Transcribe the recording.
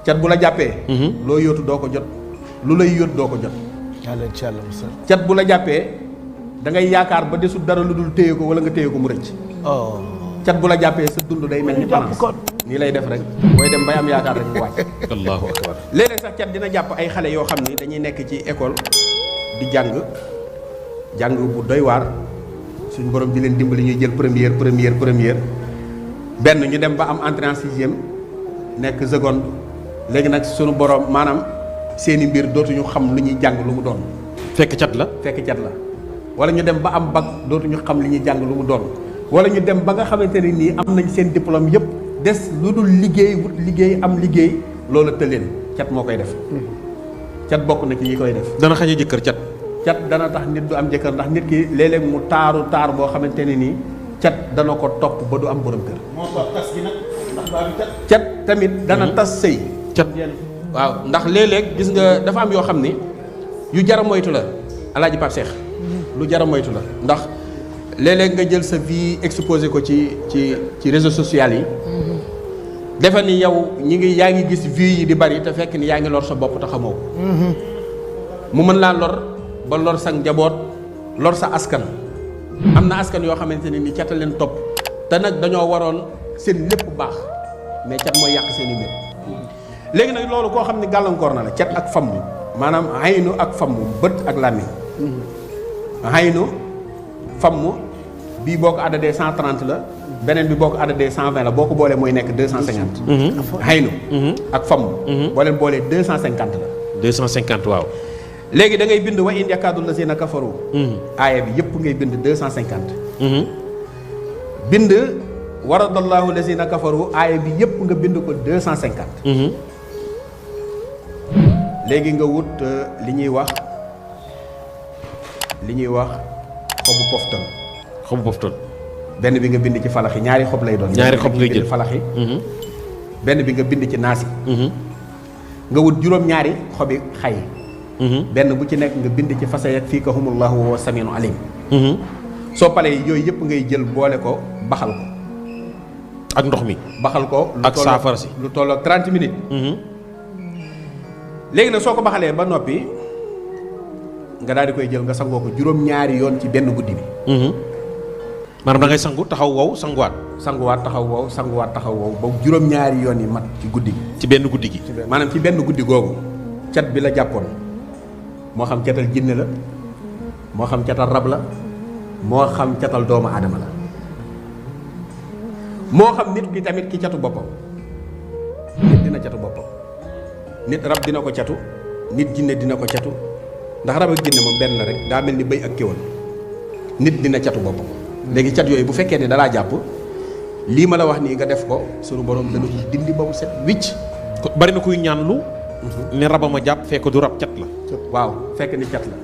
cat bu la jàppee loo yóotu doo ko jot lu lay yóot doo ko jot yàlla ci yàlla musal. cat bu la jàppee da ngay yaakaar ba desul dara lu dul téye ko wala nga téye ko mu rëcc cat bu la jàppee sa dund day mel ni balance nii lay def rek booy dem bay am yaakaar rek mu wàcc. allahu akbar. léeg-léeg sax cat dina jàpp ay xale yoo xam ni dañuy nekk ci école di jàng bu doy waar suñ borom di leen dimbali ñuy jël première benn ñu dem ba am entrée en sixième nekk seconde léegi nag suñu borom maanaam seeni mbir dootuñu xam lu ñuy jàng lu mu doon. fekk cat la. wala ñu dem ba am bac dootuñu xam li ñuy jàng lu mu doon. wala ñu dem ba nga xamante ne nii am nañ seen diplôme yëpp des lu dul liggéey wut liggéey am liggéey loolu tëleen cat moo koy def. cat bokk na ci yi koy def. dana xañee jëkkër cat. cat dana tax nit du am jëkkër ndax nit ki léeg-léeg mu taaru taar boo xamante ne nii cat dana ko topp ba du am borom kër. moo tax tas gi nag ndax baa bi cat tamit dana tas sëy. cat waaw ndax léeg-léeg gis nga dafa am yoo xam ni yu jar a moytu la Alaaji Pape Cheikh lu jar a moytu la ndax léeg-léeg nga jël sa vie exposé ko ci réseaux sociaux yi. defe ni yow yaa ngi gis vie yi di bari te fekk ni yaa ngi lor sa bopp te xamoo ko. mu mën laa lor ba lor sa njaboot lor sa askan. am na askan yoo xamante ne ni cat a leen topp te nag dañoo waroon seen lépp baax mais cat mooy yàq seen i mbir. léegi nag loolu koo xam ne gàllankoor na la cat ak famm maanaam haynu ak famm bët ak làmmiñ. haynu famm bii boo ko addadee 130 la beneen bi boo ko addadee 120 la boo ko boolee mooy nekk 250. haynu ak famm. boo leen boolee 250 la. 250 waaw. léegi da ngay bind wa in yakaadu lazina kafaru. aaya bi yëpp ngay bind 250. bind waradallahu lazina kafaru aaya bi yëpp nga bind ko 250. léegi nga wut li ñuy wax xobu poftan. xobu poftan. benn bi nga bind ci falaxi ñaari xob lay doon. ñaari xob ngay jël falaxi. benn bi nga bind ci naasi. nga wut juróom-ñaari xobi xay. benn bu ci nekk nga bind ci fasa yak fii ka humullahu wa samiinu alim. soo palee yooyu yëpp ngay jël boole ko baxal ko. ak ndox mi. baxal ko ak saafara si lu toll ak 30 minutes. léegi nag soo ko baxalee ba noppi nga daal di koy jël nga sangoo ko juróom-ñaari yoon ci benn guddi bi. maanaam da ngay sangu taxaw wow sanguwaat. sanguwaat taxaw wow ba juróom-ñaari yoon yi mat ci guddi gi. ci benn guddi gi. maanaam ci benn guddi googu cat bi la jàppoon moo xam catal jinne la moo xam catal rab la moo xam catal doomu aadama la moo xam nit ki tamit ki catu boppam nit dina catu boppam nit rab dina ko catu nit jinne dina ko catu ndax rab ak jinne moom benn la rek daa mel ni bëy ak kéwal nit dina catu boppam. léegi cat yooyu bu fekkee ne dalaa jàpp lii ma la wax nii nga def ko sunu borom dana ko dindi ba mu set wicc. bari na kuy ñaan lu. ne rabama jàpp fekk du rab cat la. waaw fekk ni cat la.